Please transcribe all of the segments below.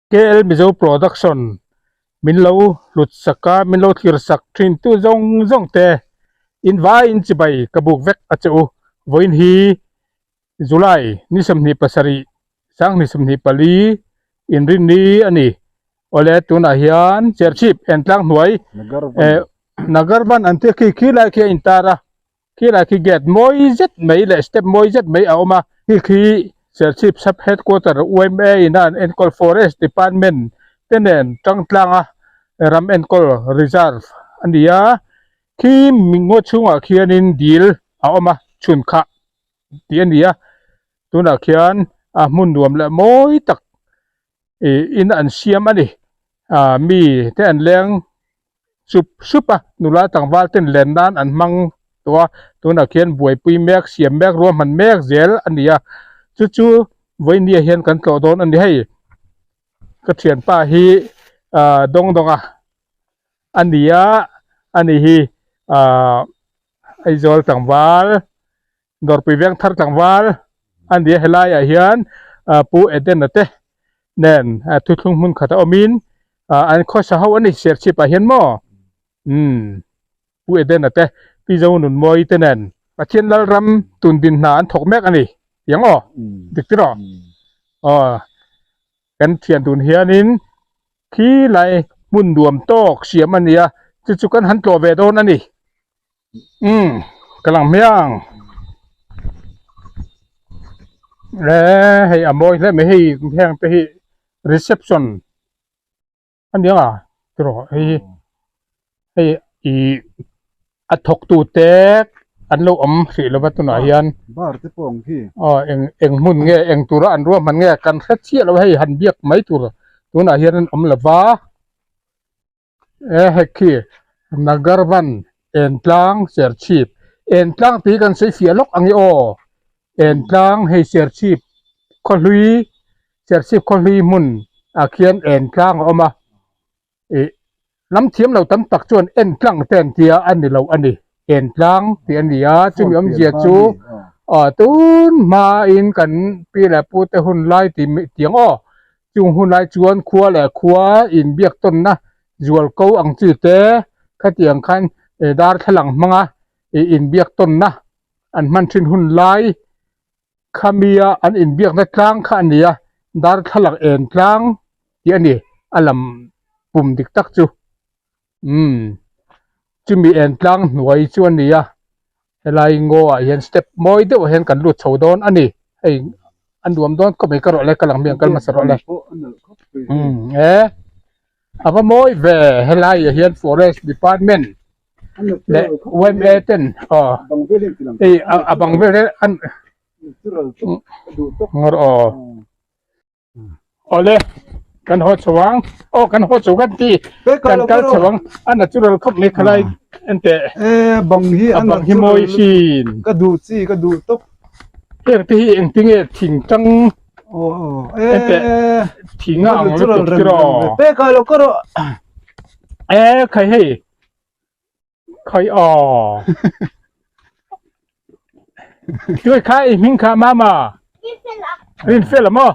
KL Mizo Production min lo hlut sak a, min lo thlir sak thin tu zawng zawng te in vaiin chibai ka buk vek a che u. Vawiin hi July ni 27 2024 inrinni a ni. Awle tunah hian Serchhip Entlang hnuai Nagarvan an tih khi khi lai khi a intar a. Khi lai khi gate mawi zet mai leh step mawi zet mai a awm a, khi khi Serchhip Sub Headquarter yma in a an enkawl Forest Department te nen tangtlang a ram enkawl reserve a ni a, khi ngaw chhungah khianin dil a awm a chhun khah tih a ni a, tunah khian a hmun nuam leh mawi tak ih in an siam a ni, ah mi te an leng. sup sup a nula tlangval ten len nan an hmang tawh a tunah khian buaipui mek siam mek ruahman mek zel a ni a chu chu vawinia hian kan tlawh dawn a ni hei ka thianpa hi ah dawng dawng a a ni a a ni hi ah Aizawl tlangval Dawrpui veng thar tlangval a ni a helai ah hian ah Pu Edena te nen thuthlung hmun khat a awm in ah an khawsa ho a ni Serchhip ah hian maw umm Pu Edena te Pi Zonunmawii te nen Pathian Lalram tun din hna an thawk mek a ni tiang aw dik tiraw aw kan thian tun hianin khi lai hmun nuam tawk siam a ni a chu chu kan han tlawh ve dawn a ni. Umm ka lang hmiang e hei a mawi hle mai hei heng te hi reception a nia tiraw hei hi hei ih a thawk tu te an lo awm hrih lova tunah hian bar te pawh ang khi aw eng eng hmun nge eng tura an ruahman nge kan hre chiah lo hei han biak mai tur tunah hian an awm lova. E hekhi Nagarvan Entlang Serchhip Entlang tih hi kan sawi fiah lawk ang e aw Entlang hei Serchhip khawhlui Serchhip khawhlui hmun ah khian Entlang a awm a ih lam thiam lo tam tak chuan Entlang te an tia a ni lo a ni Entlang tih a ni a chumi awmzia chu aw tun hmain kan pi leh pu te hun lai tih tiang aw Chung hunlai chuan khua leh khua inbiak tawnna zual ko ang chi te khatiang khan darthlalang hmanga inbiak tawnna an hman thin hunlai khamia an inbiakna tlang kha a ni a, darthlalang en tlang tih a ni a lam pum dik tak chu. Umm chumi en tlang hnuai chu a ni a helai ngaw ah hian step mawi deuh ah hian kan lut chho dawn a ni hei a nuam dawn khawp mai ka rawh le ka lang hmiang kal hmasa rawh le umm e a va mawi ve helai ah hian forest department leh yma ten aw hei a bang vel hi an ngawr aw. Awle kan haw chho ang aw kan haw chho kan ti kan kal chho ang a natural khawp mai khalai enteh e bang hi a bang hi mawi thin ka duh chi ka duh tawp heng te hi engtinge thing tang aw aw e enteh thing a ang lutuk tiraw pe ka lo ka rawh e khai hei Khai aw. Tui kha i hming kha mama. Rin fel maw?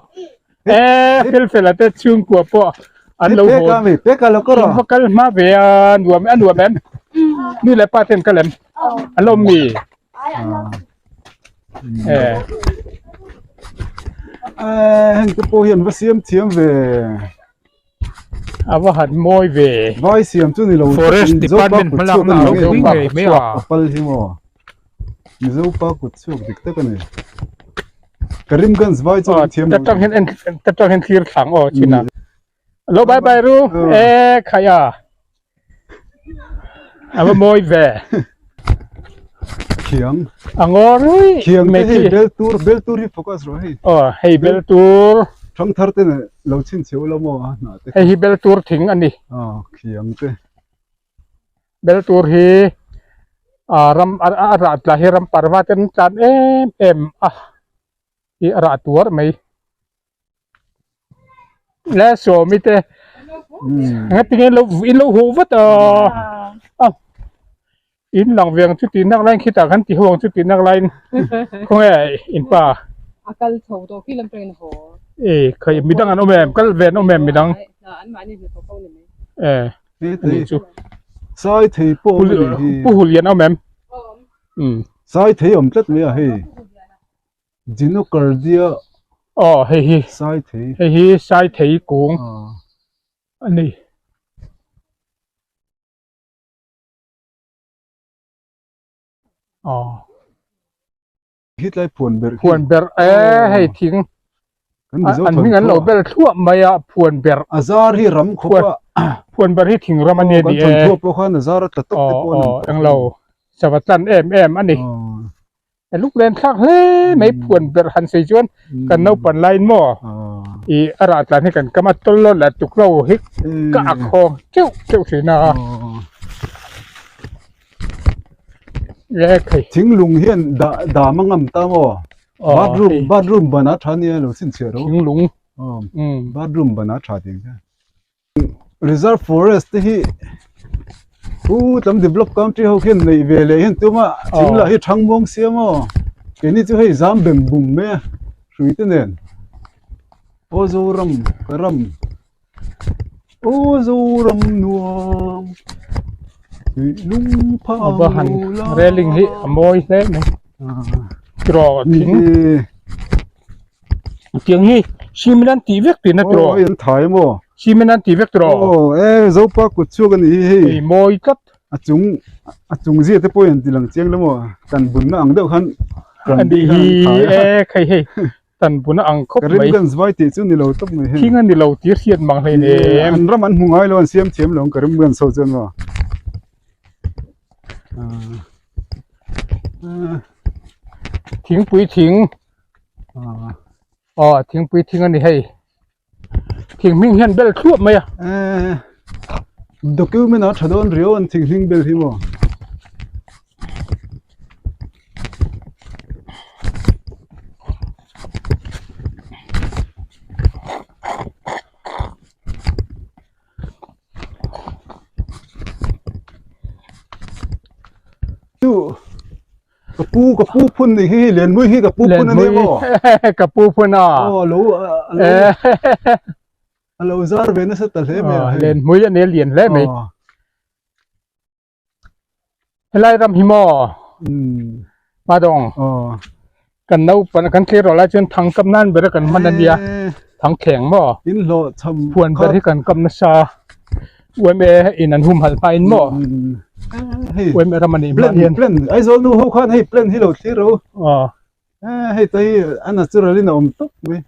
E fel fel a te chhungkua pawh an lo haw. Pe ka lo karo. Va kal hma ve a nuam a nuam em? Nu leh pa ten kal em? An lo mi. E. Heng te pawh hian va siam thiam ve. A va han mawi ve. Vai siam chu ni lo. Forest Department hmalakna a lo pui ngei mai a. A pal hi maw. Mizopa kut chhuak dik tak a ni. Karimganj vai chu an thiam lo. Tatang hian en tatang hian thlir thlang aw chin a. Lo bye bye ru. E khai a. A va mawi ve. Khiang. A ngaw rui. Khiang te hei bel tur bel tur hi focus rawh hei. Aw hei bel tur. Thang thar te lo chhin cheu lo maw a hnah te. Hei hi bel tur thing a ni. Aw khiang te. Bel tur hi a ram a rah tla hi ram parva te an tlan em em a hi a rah tuar mai. Le sawmi te ngatinge lo in lo huh vat a a in lang ve ang chu tih nak laiin khitah khan ti ho ang chu tih nak laiin khawnge in pa a kal chho tawh khi lam tangin a haw. E khai midang an awm em kal ve an awm em midang e ani chu sai thei pawh awm ani hi pu hulian awm em um sai thei awm tlat mai a hei Dinocardia aw hei hi sai thei hei hi sai thei kung ani aw Hi tlai phuan ber khi. Phuan ber e hei thing. Kan Mizo An hming an lo bel thluah mai a phuan ber. A zar hi ram khawp a. Phuan ber hi thing ram a nia ni e. Kan thawnthuah pawh khan a zar a tla tawp te pawh a ni. Aw englo sava tlan em em a ni. A luk len thlak hle mai phuan ber han sei chuan kan naupan laiin maw i a rah tlan hi kan kam a tawl lo leh tuk lo hi ka ak hawng teuh teuh thin a. Thinglung hian dam a ngam ta maw? Bathroom bathroom ban a tha nia lo chhinchhiah ro. Thinglung. Bathroom ban a tha tih hian. Reserve forest te hi pu lam develop country ho khian neih ve leh hian tuma thing lah hi thang muang sia maw? Keini chu hei zam bem bum mai a hrui te nen. Aw Zoram ka ram. Aw Zoram nuam tih lung phang A va han railing hi a mawi hle mai tiraw thing tiang hi cement an tih vek tihna tiraw aw an thai maw cement an tih vek tiraw aw e Zopa kut chhuak a nih hi hei hei mawi tlat a chung a chung zia te pawh in an ti lang chiang lo maw tan bunna ang deuh khan a nih hi e khei hei Tan bun a ang khawp mai. Ka rim kan zvai tih chu ni lo tawp mai hei. Thing a ni lo tih hriat mang hlei nem. An ram an hmu ngai lo an siam thiam lo ang ka rim kan sawi chuan maw. Thingpui thing. Aw thingpui thing a ni hei. Thing hming hian bel thluap mai a. Document a tha dawn riau an thing hming bel hi maw. Chu Ka pu ka pu phun ni hi Lianmui hi ka pu phun a ni maw? Ka pu phun a. Aw a lo a lo a lo zar ve nasa ta hle mai a hei. Lianmui a nia lian hle mai. Helai ram hi maw? Madawng. Kan naupan kan thlir rawh lai chuan thang kap nan ber a kan hman a nia thang thleng maw in hlawh chham phuan ber hi kan kap nasa UMA in an humhalh hma in maw UMA ram a nih hma hian plan Aizawl nu ho khan hei plan hi lo thlir ro hei te hi a natural in a awm tawp mai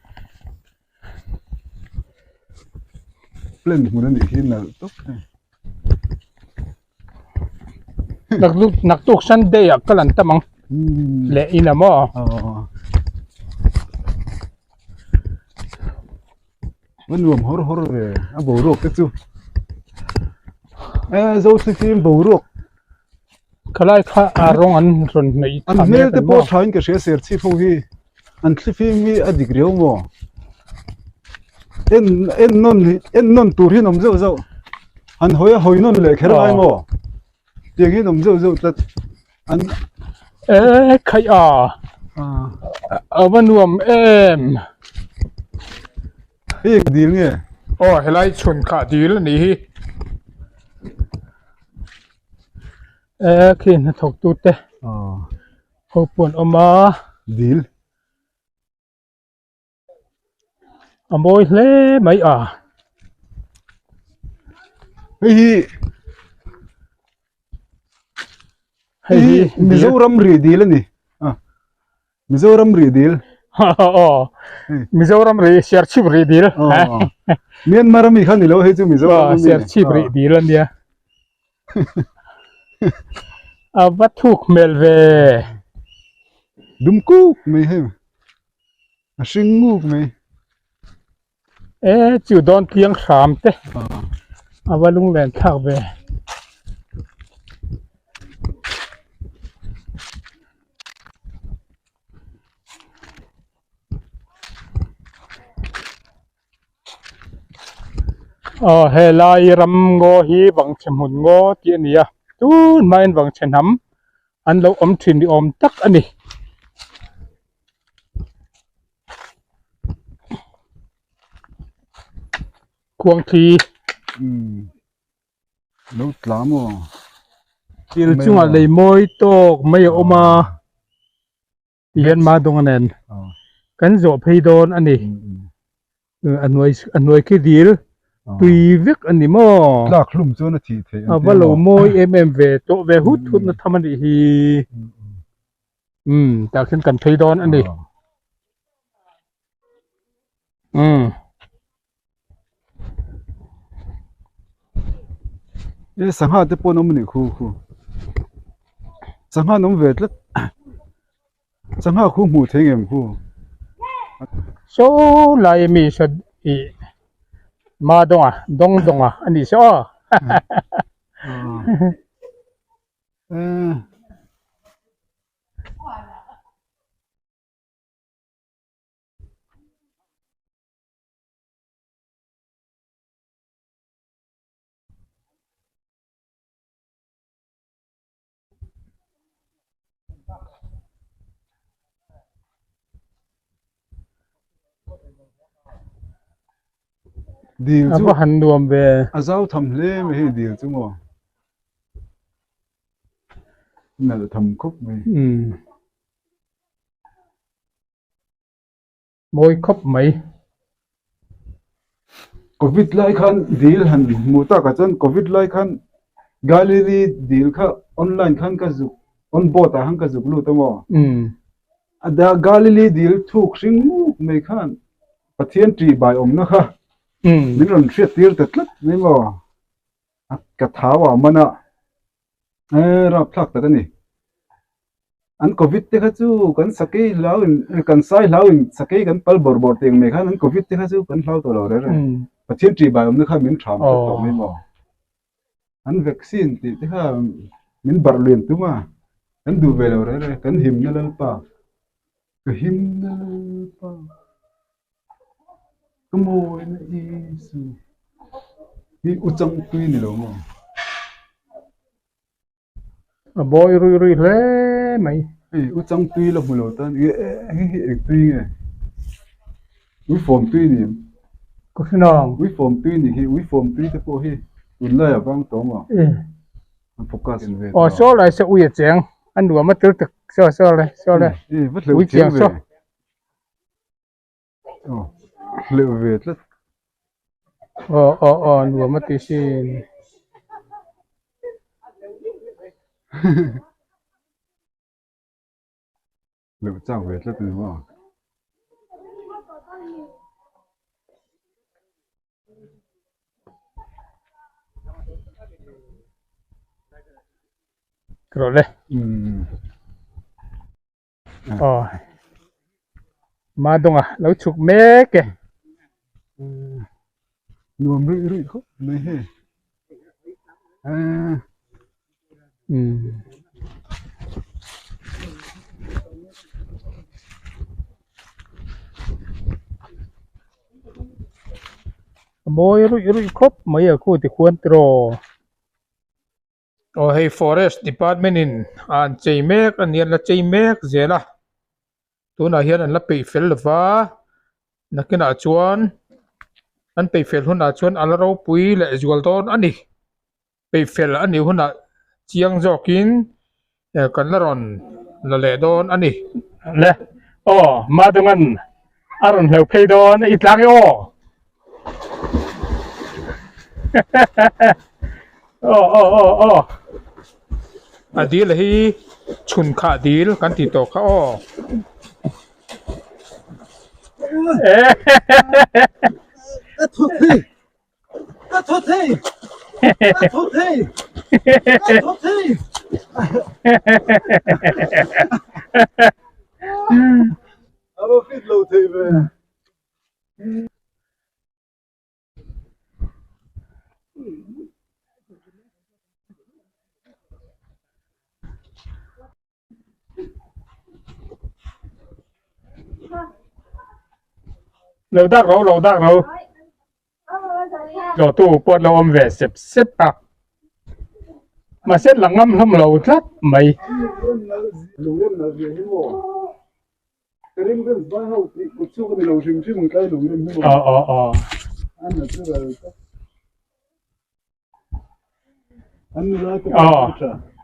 plan hmun a nih hi nalh tawp mai. Naktuk naktuk Sunday ah ka lan tam ang leh in a maw. Va nuam hawr hawr ve a boruak te chu e zo thli boruak khalai kha a rawng an rawn hnaih an hmel te pawh tha in ka hria ser chhip ho hi an thlifim hi a dik riau maw en en nawn hi en nawn tur hi an awm zeuh zeuh an hawi a hawi nawn leh kher lai maw tiang hi an awm zeuh zeuh tlat an e khaih a a va nuam em hei dil nge aw helai chhun khah dil a nih hi e khi hnathawk tute ho pawh an awm a dil A mawi hle mai a. Hei hi Hei hi Mizoram ri dil a ni. Mizoram ri dil. Aw. Mizoram ri Serchhip ri dil. Myanmar ami kha ni lo hei chu Mizoram ami. Serchhip ri dil a nia. A va thuk hmel ve. Dum kuk mai hei. A hring nguk mai. E chu dawn tliang hram te. A va lunglen thlak ve. Aw helai ram ngaw hi vangchhe hmun ngaw tih a ni a tun hmain vangchhe hnam an lo awm thin ni awm tak a ni. Khuangthli. Umm lo tla maw? Thil chungah lei mawi tawk mai a awm a ti hian Madonga nen kan zawh phei dawn a ni. A hnuai a hnuai khi dil tui vek a ni maw? Tlak hlum chuan a thih theih an A ti va lo maw? mawi em em ve tawh ve hut hut na tham a nih hi. Umm tah khian kan phei dawn a ni. Umm. E sangha te pawh an awm a nih khu khu sangha an awm ve tlat sangha khu hmuh theih ngem khu saw lai ami saw ih ma dawng a dawng dawng a a nih saw aw Dil A chu va han nuam ve. A zau tham hle mai hei dil chu maw. Nalh tham khawp mai. Umm. Mawi khawp mai. Covid lai khan dil han hmuh takah chuan Covid lai khan Galilee dil kha online khan ka zuk on board ah khan ka zuk lut a maw? A da Galilee dil thuk hring muk mai khan Pathian ṭih bai awmna kha min rawn hriat tir ta tlat mai maw? A ka thau ah man a Eh rapthlak tak a ni. An covid te kha chu kan sakei hlau in kan sai hlau in sakei kan pal bawrh bawrh tih ang mai khan an covid te kha chu kan hlau tawh lo reng reng. Pathian ṭih bai awmna kha min ṭham tlat tawh mai maw. An vaccine tih te kha min barh lian tum a, kan duh ve lo reng reng kan himna Lalpa, ka himna Lalpa. Ka mawina Isu hi u chang tui ni lo maw? A bawi rui rui hle mai. Hei u chang tui la hmu lo tan nge hei hi eng tui nge? Uifawm tui ni em? Ka hre nang. Uifawm tui ni hi uifawm tui te pawh hi tunlai a vang tawh maw? An focus ve Aw saw lai saw ui a cheng a nuam a tel tak saw saw le saw le ui chiang saw. Aw hleuh ve tlat. Aw aw aw nuam a ti sin. Hleuh chak ve tlat a ni maw. Rawh le. Aw Madonga lo chhuk mek e. Nuam ruih ruih khawp mai hei. Eee. Umm. A mawi ruih ruih khawp mai a khu tikhuan tiraw. Aw hei forest department in an chei mek a ni an la chei mek zel a tunah hian an la peih fel lo va nakinah chuan an peih fel hunah chuan a la ropui leh zual dawn a ni peih fel a nih hunah chiang zawkin kan la rawn la leh dawn a ni. Le aw Madungan a rawn hleuh phei dawn i tlang e aw aw aw aw aw a dil hi chhun khah dil kan tih tawh kha aw Ka thaw thei Ka thaw thei Ka thaw thei Ka thaw thei A va fit lo thei ve. Lo dak ro lo dak ro Tlawhtu pawh an lo awm ve sep sep a mahse la ngam hlawm lo tlat mai. Aw aw aw. Aw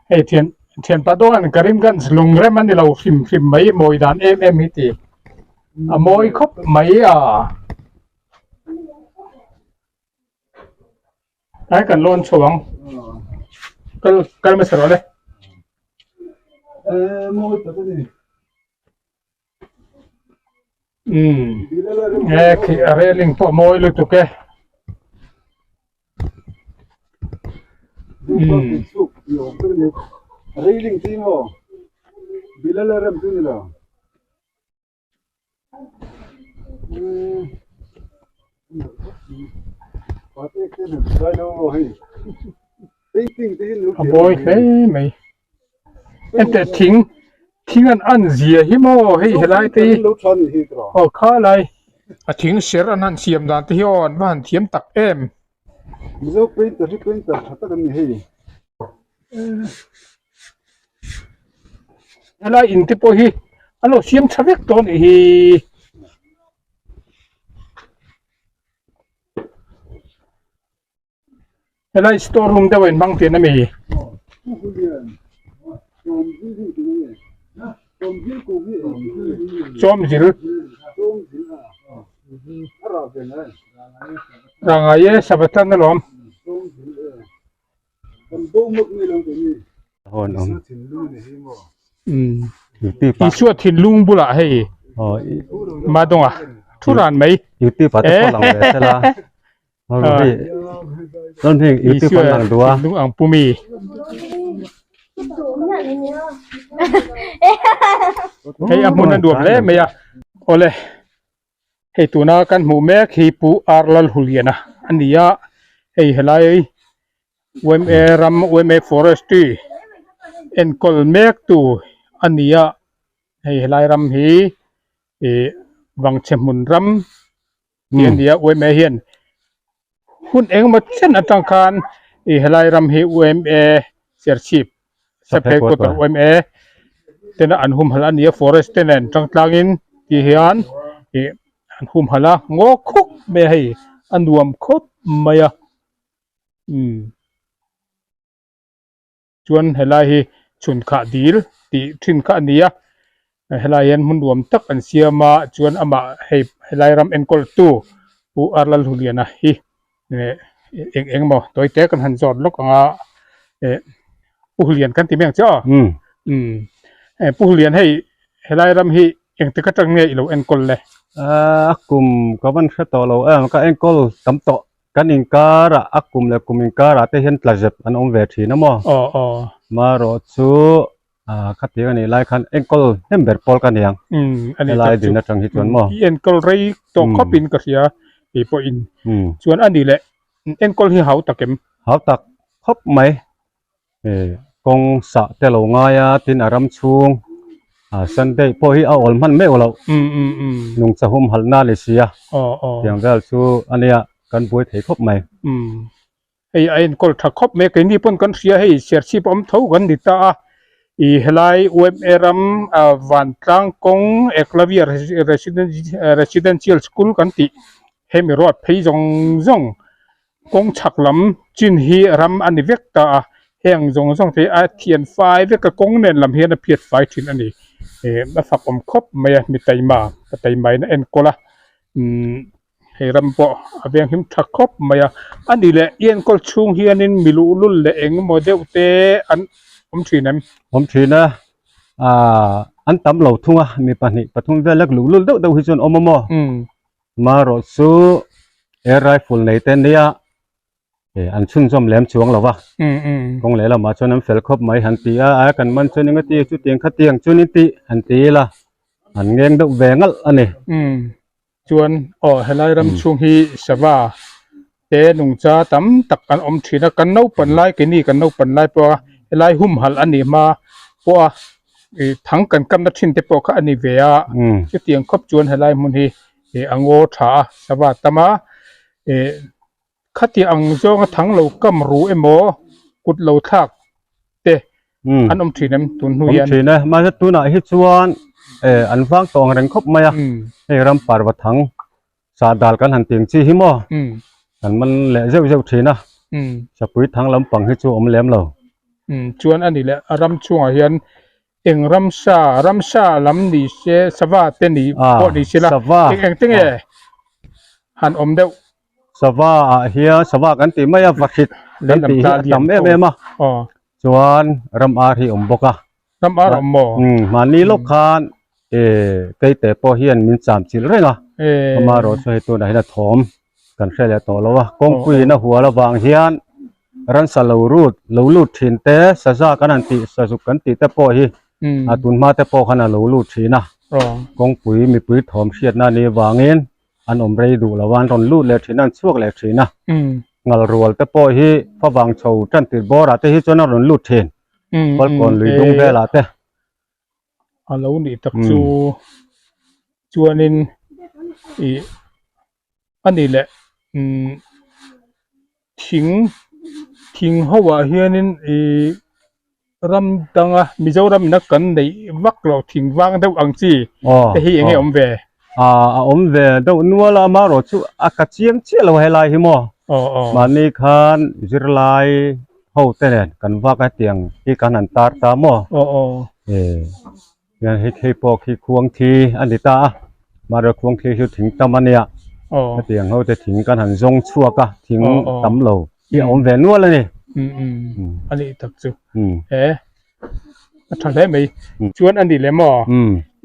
hei thian thianpa dawn Karimganj lungrem a ni lo hrim hrim mai mawi dan em em hi ti a mawi khawp mai a ai kan lawn chho ang kal kal hmasa rawh le. Umm he khi a railing pawh a mawi lutuk e umm railing te maw bilal a rem chu ni lo a mawi hle mai. Hete thing thing an an zia hi maw hei helai te hi aw kha lai a thing ser an han siam dan te hi aw an va han thiam tak em. Mizo painter hi painter tha tak an ni hei. Helai in te pawh hi an lo siam tha vek tawh a nih hi. Helai store room deuh a inhmang tih a mi. Chawmzil Rangai e Sabatan alawm. Isua thinlung bulah hei Madonga thu ran mai. YouTube ah te pawh lang ve sela. Isua thinlung ang pu mi. Hei a hmun a nuam hle mai a. Awle hei tuna kan hmuh mek hi Pu R Lalhuliana a ni a, hei helai UMA ram UMA Forestry enkawl mek tu a ni a, hei helai ram hi ih Vangchhe hmun ram tih a ni a UMA hian hun engemaw chen atang khan ih helai ram hi UMA Serchhip sub headquarter UMA tena an humhalh a ni a forest te nen tangtlangin tih hian ih an humhalh a ngaw khawp mai a hei a nuam khawp mai a umm. Chuan helai hi chhun khah dil tih thin kha a ni a, helai hian hmun nuam tak an siam a, chuan amah hei helai ram enkawl tu Pu R Lalhuliana hi eh eng eng emaw tawi te kan han zawt lawk ang a, eh Pu Hulian kan ti mai ang che aw umm Pu Hulian hei helai ram hi engtik atang nge i lo enkawl le? A kum ka van hre tawh lo em ka enkawl tam tawh Kan inkarah a kum leh kum inkarah te hian tla zep an awm ve thin a maw? Aw aw. Marawh chu khatiang a nih lai khan enkawl hnem ber pawl ka niang. Umm a ni tak chu. Helai din atang hi chuan maw? I enkawl rei tawh khawp in ka hria kei pawh in. Chuan a nih leh enkawl hi hau tak em? Hau tak khawp mai. Kawng sah te lo ngai a tin a ram chhung Sunday pawh hi a awl hman meuh loh nungcha humhalh na ni si a tiang vel chu a nia kan buai thei khawp mai. Hei a enkawl tha khawp mai keini pawn kan hria hei Serchhip awm tho kan ni ta a ih helai UMA ram Vantlang kawng Eklavia Residential School kan tih hemi road phei zawng zawng Kawng chhak lam chin hi ram a ni vek ta a, heng zawng zawng te hi a thian fai vek a, kawng nen lam hian a phiat fai thin a ni. Ih a fak awm khawp mai a, mi taima ka taima in a enkawl a, umm hei ram pawh a venghim tha khawp mai a, a ni leh i enkawl chhung hianin mi luhlul leh eng emaw deuh te an awm thin em? Awm thin a, aaa an tam lo thung a, mi pahnih pathum vel lek luhlul deuh deuh hi chuan awm a maw? Marawh chu air rifle nei te nia an chhunzawm lem chuang lo va, kawng leh lamah chuan an fel khawp mai han ti a, a kan man chuan eng a ti chutiang khatiang chuan in tih han ti ila an ngeng deuh ve ngalh a ni. Chuan aw helai ram chhung hi sava te nungcha tam tak an awm thin a, kan naupan lai keini kan naupan lai pawha helai humhalh a nih hma pawha ih thang kan kamna thin te pawh kha a ni ve a, chutiang khawp chuan helai hmun hi ih a ngaw tha a sava tam a, ih khati ang zawnga thang lo kam ru emaw kut lo thlak te an awm thin em tun hnu hian. Awm thin e, mahse tunah hi chuan eh an vang tawh ang reng khawp mai a, hei ram parva thang Sahdal kan han tih ang chi hi maw? Kan man leh zeuh zeuh thin a, sapui thang lampang hi chu a awm lem lo. Chuan a ni leh a ram chhungah hian eng ramsa, ramsa lam ni se, sava te ni pawh ni se la, eng eng te nge han awm deuh? Sava ah hian sava kan tih mai a, vahrit kan tih hi a tam em em a, chuan ram ar hi a awm bawk a. Ram ar awm maw? Mahni lawk khan keite pawh hian min cham chilh reng a, amaherawh chu hei tunah hian a thawm kan hre leh tawh lo a, kawngpuiin a hual avang hian ransa lo rut lo lut thin te saza kan han tih sazuk kan tih te pawh hi a tun hma te pawh khan a lo lut thin a, kawngpui mipui thawm hriatna a nih avangin an awm rei duh lo a, an rawn lut leh thin a, an chhuak leh thin a, ngal rual te pawh hi favang chho tan tir bawrah te hi chuan a rawn lut thin. Falkawn lui dung velah te. A lo nih tak chu chuanin ih a ni leh umm thing thing ho ah hianin ih ram danga Mizoram ina kan neih vak loh thing vang deuh ang chi te hi enge awm ve? A awm ve deuh nual a amaherawh chu a ka chiang chiah lo helai hi maw mahni khan zirlai ho te nen kan vak a tiang hi kan han tar ta maw hian hei hei pawh khi khuang thi a ni ta a mahse khuang thi chu thing tam a nia hetiang ho te thing kan han zawng chhuak a thing tam lo hi a awm ve nual a ni a nih tak chu he a tha hle mai chuan a ni lem aw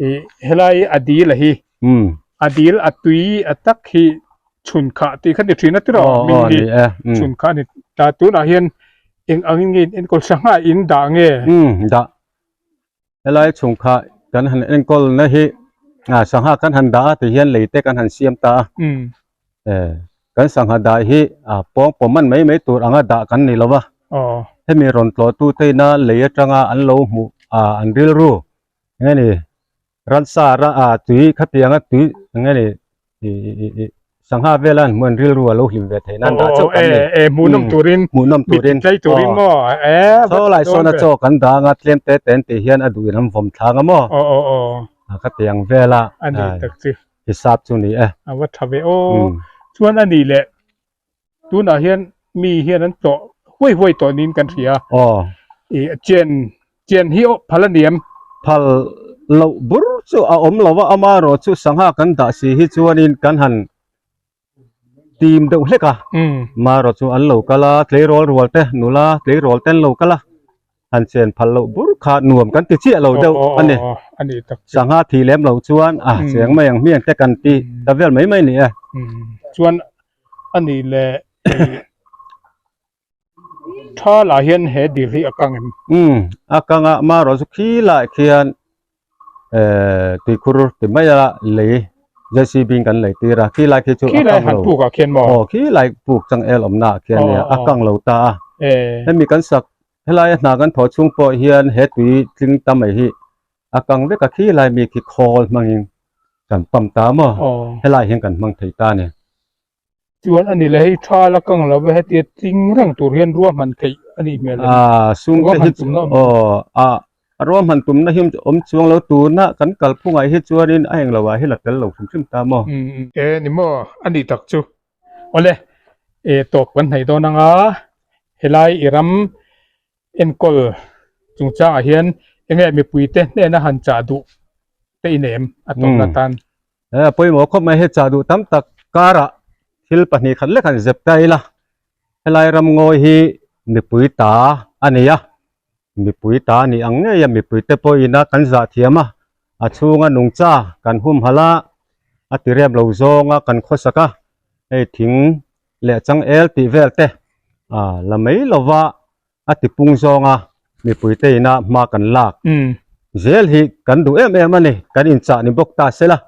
ih helai a dil a hi a dil a tui a tak hi chhun khah tih kha ni thin a tiraw hming hi chhun khah a ni ta tunah hian eng angin nge in enkawl sangha in dah nge dah helai chhung khah kan han enkawl na hi sangha kan han dah a ti hian lei te kan han siam ta a kan sangha dah hi pawng pawm man mai mai tur anga dah kan ni lo va hemi rawn tlawh tu te ina lei atanga an lo hmuh an rilru eng nge ni Ransa ra a tui khatianga tui eng nge ni ih sangha vela an hmuh an rilru a lo hlim ve theih nan dah chauh kan ni. E hmuhnawm turin hmuhnawm turin tlai turin maw e chaw lai sawn a chaw kan dang a tlem te te an tih hian a duhin an vawm thlang a maw aw aw aw a khatiang vela a ni tak chu hisap chu ni e a va tha ve aw chuan a nih leh Tunah hian mi hian an tlawh huai huai tawh niin kan hria. Aw. Ih chen chen hi aw phal a ni em? Phal loh bur chu a awm lo a, amaherawh chu sangha kan dah si hi chuanin kan han tim deuh hlek a. Amaherawh chu an lo kal a, tleirawl rual te, nula tleirawl te an lo kal a. han chen phal loh bur kha nuam kan ti chiah lo deuh a ni. Sangha thih lem loh chuan a cheng mai ang hmiang te kan ti ta vel mai mai ni e. Chuan a nih leh tha lah hian he dil hi a kang em? Umm a kang a marawh chu khi lai khian tuikhur ti mai a lei JCB in kan lei tir a khi lai khi chu a kang lo puk ah khian maw aw khi lai puk changel awmna ah khian nia a kang lo ta a hemi kan sak helai a hna kan thawh chhung pawh hian he tui tling ta mai hi a kang vek a khi lai mi khi khawl hmangin kan pump ta maw helai hian kan hmang thei ta a ni. Chuan a ni le hei tha la kang lo va hetia tling reng tur hian ruahman theih a nih hmel a ni. Ah sum te hi aw a ruahman tumna hi awm chuang lo tuna kan kalphungah hi chuanin a englo ah hi la tel lo hrim hrim ta maw. E ni maw a nih tak chu. Awle e tawp kan hnaih dawn anga helai i ram enkawl chungchangah hian enge mipuite hnena han chah duh te i nem a tawpna tan. He a pawimawh khawp mai he chah duh tam tak karah thil pahnih khat lek han zep ta ila helai ramngawi hi mipui ta a ni a mipui ta a nih ang ngei a mipui te pawhin a kan zah thiam a a chhunga nungcha kan humhalh a a ti rem lo zawnga kan khawsak a hei thing leh changel tih vel te ah la mai lova a ti pung zawnga mipui te ina hma kan lak zel hi kan duh em em a ni kan inchah ni bawk ta sela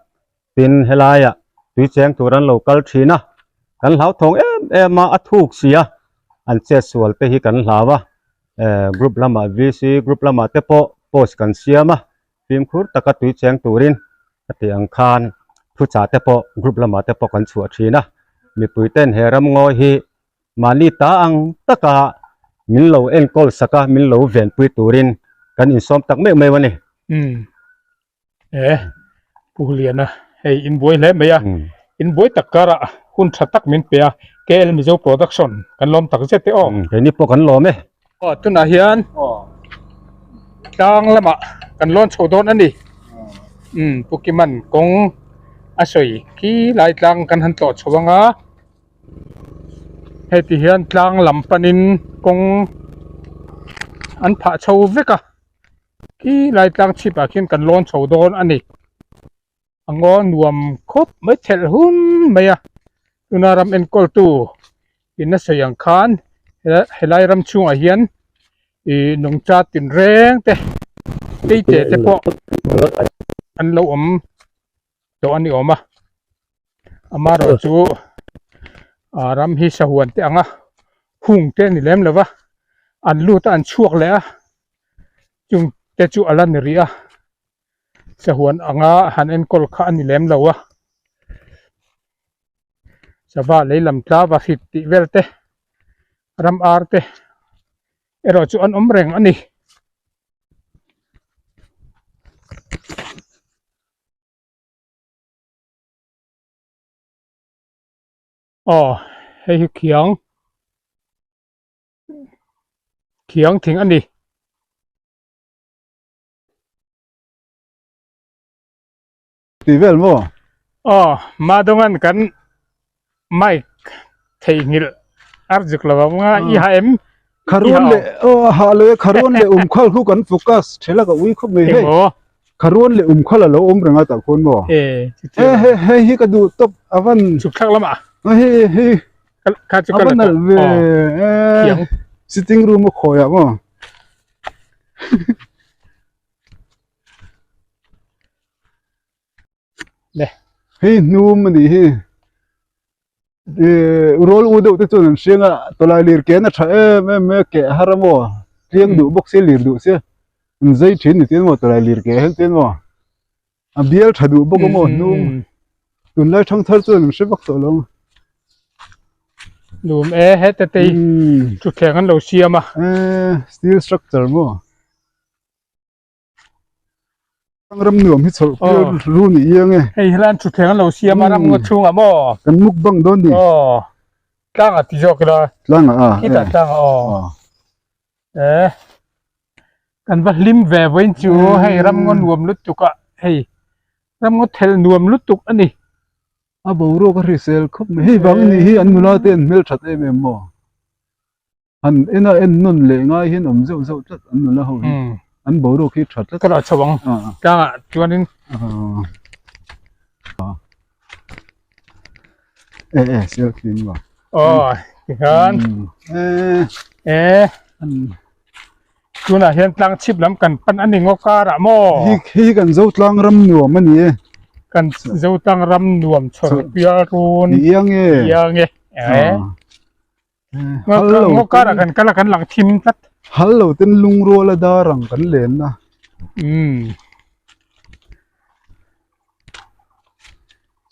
tin helaiah tui cheng tur an lo kal thin a kan hlauthawng em em a a thuk si a an chet sual te hi kan hlau a eh group lamah VC group lamah te pawh post kan siam a fimkhur taka tui cheng turin a tih ang khan thuchah te pawh group lamah te pawh kan chhuah thin a mipui ten he ramngawi hi mahni ta ang taka min lo enkawl sak a min lo venpui turin kan insawm tak meuh meuh a ni. Umm e Pu Liana hei in buai hle mai a. In buai tak karah hun tha tak min pe a, KL Mizo Production kan lawm tak zet e aw. Keini pawh kan lawm e. Aw tunah hian tlang lamah kan lawn chho dawn a ni. Umm Pu Kiman kawng a sawi khi lai tlang kan han tlawh chho ang a, heti hian tlang lam panin kawng an phah chho vek a, khi lai tlang chhipah khian kan lawn chho dawn a ni. A ngaw nuam khawp mai thelh hun mai a, tuna ram enkawltu in a sawi ang khan helai ram chhungah hian ih nungcha tinreng te keite te pawh an lo awm tawh a ni awm a, amaherawh chu ah ram hi sahuan te ang a hung te a ni lem lo va, an lut a an chhuak leh a chung te chu a la ni rih a. Sahuan anga han enkawl kha a ni lem lo a, sava lei lam tla va hrit tih vel te, ram ar te erawh chu an awm reng a ni. Aw hei hi khiang khiang thing a ni. Ti vel maw? Aw, Madongan kan mic theihnghilh ar zuk lo ang a, i ha em? Kharuan leh, aw a ha lo e, kharuan leh umkhal khu kan focus thela ka ui khawp mai hei. Emaw? Kharuan leh umkhal a lo awm reng a tah khuan maw? E, he he hei hi ka duh tawp a van. Chhuk thlak lamah. Hei hei kha chu ka la nalh ve. Thiang. Sitting room a khawi ah maw? Le. Hei hnum a nih hi. Rawl u deuh te chuan an hriang a, tawlai lir ken a tha em em mai a, keh har a maw, tliang duh bawk sia, lir duh sia, an zai thin ni chian maw tawlai lir keh hian chian maw. A bial tha duh bawk a maw hnung tunlai thang thar chuan an hre vak tawh lo. Lum e heta te thutthleng an lo siam a. Steel structure maw. Ram nuam hi chawlh pial ru ni iang e. Hei hian thutthleng an lo siam a ram ngaw chhungah maw. Kan mukbang dawn ni. Aw tlangah ti zawk ila. Tlangah a. Khitah tlangah aw. E kan va hlim ve vawiin chu hei ramngaw nuam lutuk ah hei ramngaw thel nuam lutuk a ni. A boruak a hrisel khawp mai hei vang anih hi an nula te an hmel that em em maw han en a en nawn leh ngai hian awm zeuh zeuh tlat an nula ho hi an boruak hi tha tlat ka lo chho ang tlangah chuanin e e selfie ni maw aw tikhan e e tunah hian tlang chhip lam kan pan a ni ngaw karah maw hi hi kan zo tlang ram nuam a ni e kan zo tlang ram nuam chhawr pial run ni iang e iang e e ngaw karah kan kal a kan lang thim tlat hal lo ten lungrual a dar ang kan len na um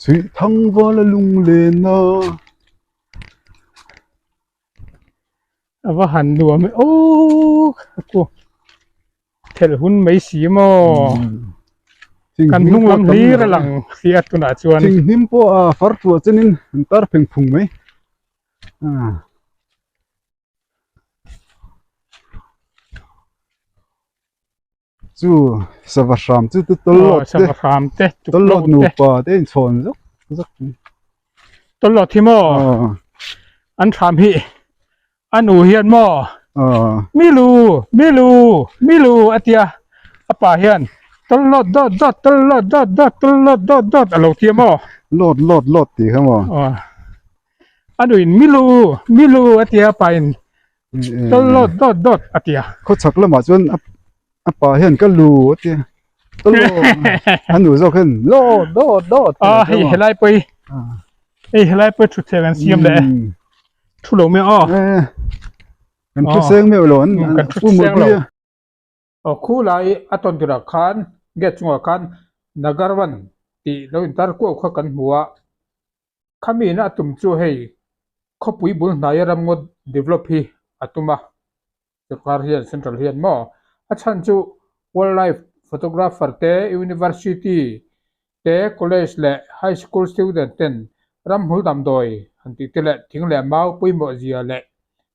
Suih thang val a lunglen a. A va han nuam e aw ku thelh hun mai si maw kan hnung lam hlir a lang si a tunah chuan thing hnim pawh a far thuah chenin an tar pheng phung mai. Chu sava hram chu te tawlawt te sava hram te tawlawt nupa te inchhawn zuk zuk tawlawt hi maw an hram hi a nu hian maw milu milu milu a tia a pa hian tawlawt dawt dawt tawlawt dawt dawt tawlawt dawt dawt a lo tia maw lawt lawt lawt tih kha maw a nuin milu milu a tia a pa in Tawlawt dawt dawt a ti a. Khawchhak lamah chuan a pa hian ka lu a ti a. Tawlawt a nu zawk hian lawt dawt dawt a hei helai pawh hi hei helai pawh thutthleng an siam leh e. Thu lo mai aw. Kan thu seng meuh lo an kan thu seng lo. Aw khu lai a tawn turah khan gate chungah khan Nagarvan tih lo intar kuau kha kan hmu a. Khami ina a tum chu hei khawpui bul hnaia ramngaw develop hi a tum a, sorkar hian central hian maw a chhan chu wildlife photographer te university te college leh high school student ten. Ramhmul damdawi han tih te leh thing leh mau pawimawh zia leh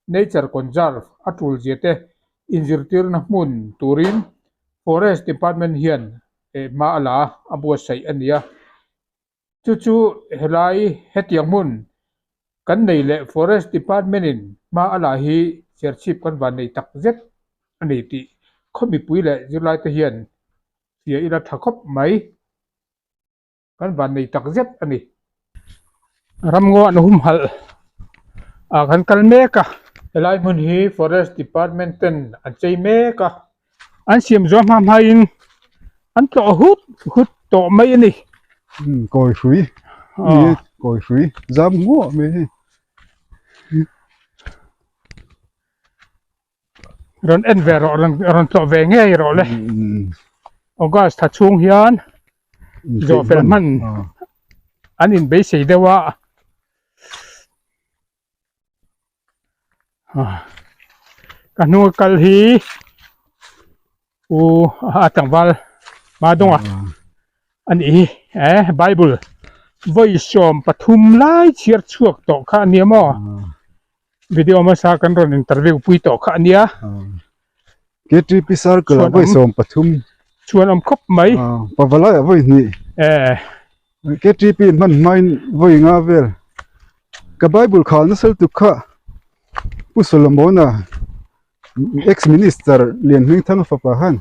nature conserve a tul zia te inzirtirna hmun turin Forest Department hian hma a la a buatsaih a ni a. Chu chu helai hetiang hmun kan nei leh Forest Department in hma a la hi Serchhip kan van nei tak zet a ni tih khaw mipui leh zirlai te hian hria ila tha khawp mai. Kan van nei tak zet a ni. Ramngaw an humhalh ah kan kal mek a. Helai hmun hi Forest Department ten an chei mek a. An siam zuah hma hmain an tlawh hut hut tawh mai a ni. Umm kawi hrui ni kawi hrui zam nguah mai hei. Rawn en ve rawh rawn rawn tlawh ve ngei rawh le. August thla chhung hian zawh fel hman an inbeisei deuh a. Ka hnung a kal hi u a tlangval Madonga a nih hi eh Bible vawi 13 lai chhiar chhuak tawh kha a nia maw video hmasa kan rawn interview pui tawh kha a nia. KTP circle ah vawi 13 chuan awm khawp mai. Pavalai ah vawi hnih. Eh. KTP hman hmain vawi nga vel. Ka Bible khal nasal tuk kha Pu Solomona ex minister Lian Hmingthanga fapa khan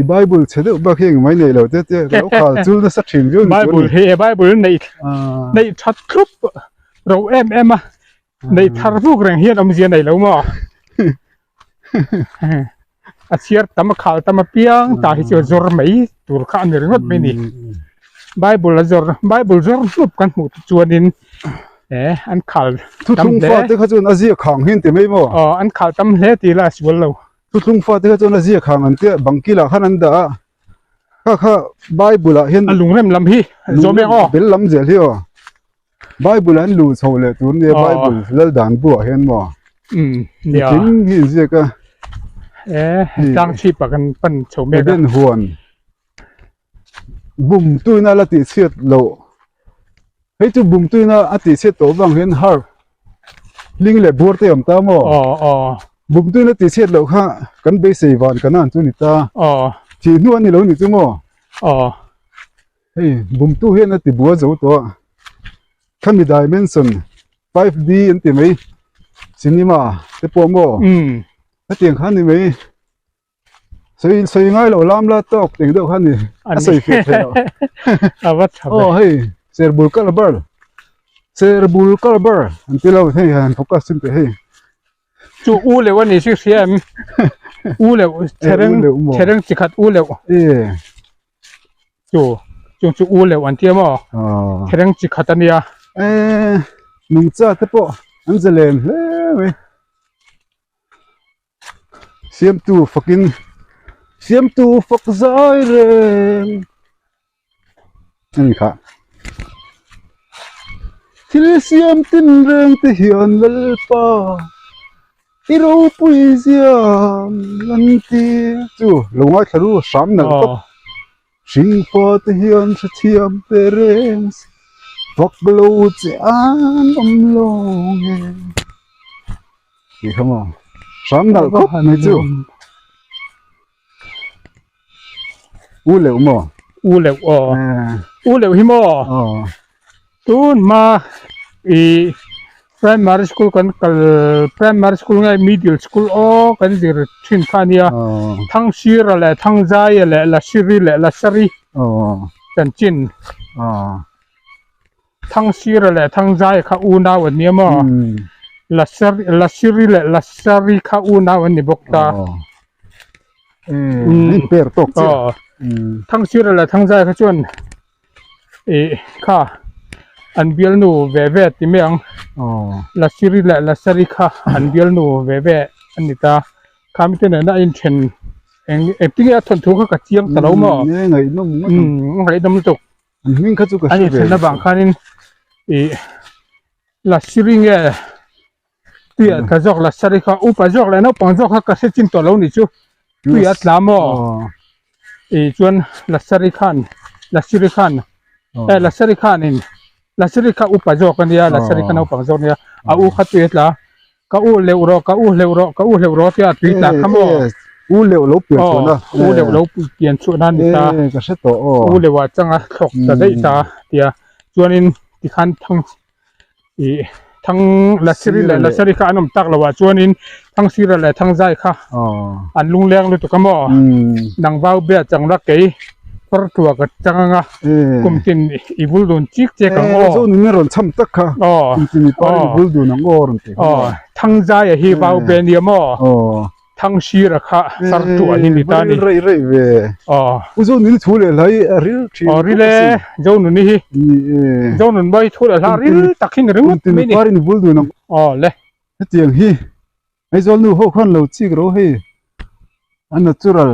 i Bible chhe deuh bak hi engmah i nei lo te tia ka lo khal chul nasa thin viau ni chu a ni. Bible hi Bible neih neih that thlup ro em em a neih thar vuk reng hian awmzia nei lo maw a chhiar tam a khal tam apiang tah hi chu a zawr mai tur kha a ni ringawt mai ni Bible a zawr Bible zawr hnup kan hmuh te chuanin eh an khal tam Thuthlung hle fate kha chuan a ziak hang hi an ti mai maw? Aw an khal tam hle ti ila a sual lo. Thuthlung fate kha chuan a ziak hang an tia bangkilah khan an dah a kha kha Bible ah hian a lungrem lam hi zawm eng aw bel lam zel hi aw Bible an luh chho leh tur nia Bible lal dan buah hian maw nia engkim hi inziak a eh tlang chhip ah kan pan chho mek a Eden huan bum tuina la tih chhiat loh hei chu bum tuina a tih chhiat tawh vang hian har hling leh buar te awm ta maw bum tuina tih chhiat loh kha kan beisei van kan an chu ni ta thih hnu a ni lo ni chu maw Hei bumtu hian a ti bua zo tawh a, khami dimension 5D an ti mai cinema te pawh maw hetiang kha a ni mai sawi sawi ngai loh lam la tawk teng deuh kha a ni a sawi fiah thei loh a va tha ve aw hei serbul kalbar serbul kalbar an ti lo hei han focus chin teh hei. Chu u leuh a ni si hria em? U leuh thereng thereng chi khat u leuh. Chu chu chu u leuh an tia maw? Thereng chi khat a nia. E nungcha te pawh an zalen hle mai. Siamtu fakin siamtu fak zai reng. Ani kha thil siam tin reng te hian Lalpa i ropui zia an ti chu lo ngaithla ru hram nalh tawp hringfa te hian hrethiam te reng vak lo che an awm lo nge tih kha maw hram nalh khawp mai chu. U leuh maw? U leuh aw. U leuh hi maw? Tun hma i primary school kan kal primary school nge middle school aw kan zir thin kha a nia. Thangsira leh Thangzaia leh Lasiri leh Lasari chanchin. Thangsira leh Thangzaia kha unau an nia maw? Lasari Lasiri leh Lasari kha unau an ni bawk ta. In per tawk chiah. Thangsira leh Thangzaia kha chuan ih kha an bialnu ve ve ti mai ang. Lasiri leh Lasari kha an bialnu ve ve an ni ta. Kha mite nena a inthen eng engtin nge a thawnthu kha ka chiang ta lo maw? Ngaihnawm ngaihnawm lutuk. An hming kha chu ka hre ve. An avang khanin ih Lasiri nge tuiah tla zawk Lasari kha upa zawk leh naupang zawk kha ka hre chin tawh lo ni chu tuiah a tla maw ih chuan Lasari khan Lasiri khan eh Lasari khanin. Lasiri kha upa zawk a nia Lasiri kha naupang zawk a nia a u kha tui a tla ka u leuh rawh ka u hleuh rawh ka u hleuh rawh tia tui tla kha maw u leuh lo pian chhuah na u leuh lo pian chhuah na ni ta ka hre tawh aw u leuh ah changa thlawk ta daih ta tia chuanin tikhan thang ih thang Lasiri leh Lasari kha an awm tak loh ah chuanin Thangsira leh Thangzai kha an lungleng lutuk a maw? Nang vau bia chang la kei far tua ka chang anga kum tin i vul dun chik chek ang aw. Zo nunna rawn cham tak kha kum tin i par i vul dun ang aw rawn ti kha maw? Thangzai a hi vau be nia maw? Thangsira kha far tua hi ni ta ni. Ril rei rei ve. U Zo nuni thu leh hla hi a ril thin khawp a sin. Zo nuni hi. Zo nun mawi thu leh hla ril tak hi ni ringawt mai ni. Kum tin i par i vul dun ang. Aw le. Hetiang hi Aizawl nu ho khan lo chik ro hei a natural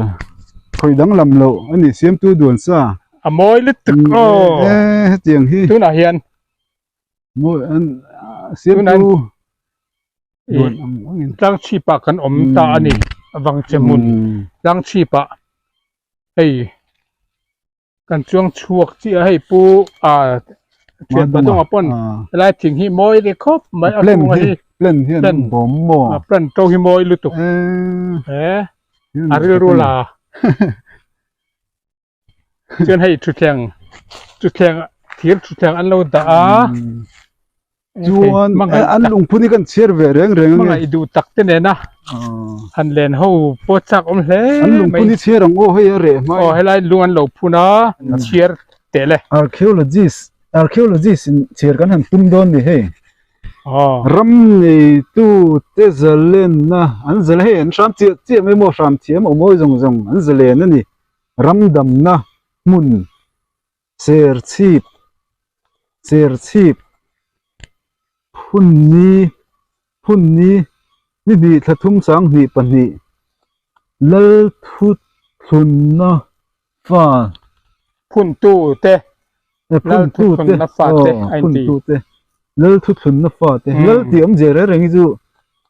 khawih danglam loh a nih siamtu duan sa a mawi lutuk aw e hetiang hi tunah hian mawi an siamtu duan ang angin tlang chhipah kan awm ta a ni vangche hmun tlang chhipah hei Kan chuang chhuak chiah a hei pu ah thian pathum ah pawn helai thing hi mawi ve khawp mai a kung a hi plan hian an bawm maw a plan to hi mawi lutuk e a rilru la chuan hei thutthleng thutthleng thir thutthleng an lo dah a Chuan an lungphun hi kan chhiar ve reng reng ange. Hmangaih duh tak te nena han len ho pawh chak awm hle mai. An lungphun hi chhiar ang aw hei a reh hmai. Aw helai lung an lo phun a chhiar teh le. Archaeologist archaeologist in chhiar kan han tum dawn ni hei. Ram neitu te zalenna an zal hei an hram chiah chiah mai maw hram thiam aw mawi zawng zawng an zalen a ni. Ram damna hmun Serchhip Serchhip Phunni Phunni ni hnih thla thum sanghnih pahnih Lalthuthlunna fa Phuntu te Lalthuthlunna fa te a inti Phuntu te Lalthuthlunna fa te Lal tih awmzia reng reng hi chu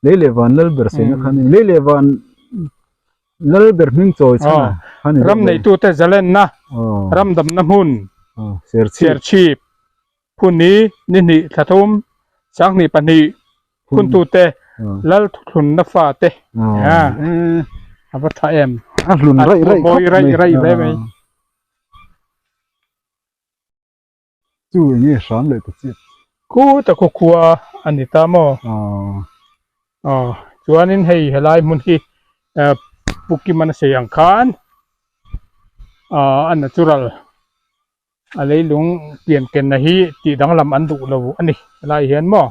lei leh van lal ber saina kha a ni lei leh van Lal ber hming chawi chhan a a ni deuh Ram neitute zalenna, ram damna hmun, Serchhip, Phunni, Nihnih, Thlathum, Sanghnih pahnih, Phuntute, Lal thuthlunna fate a va tha em. A hlun raih raih khawp mai. Raih raih hle mai. Chu eng nge hram leh ta chiat? Khu ta khu khua a ni ta maw? Aw chuanin hei helai hmun hi Pu Kim an a sawi ang khan a natural a leilung pian kenna hi tih danglam an duh lo a ni helai hian maw?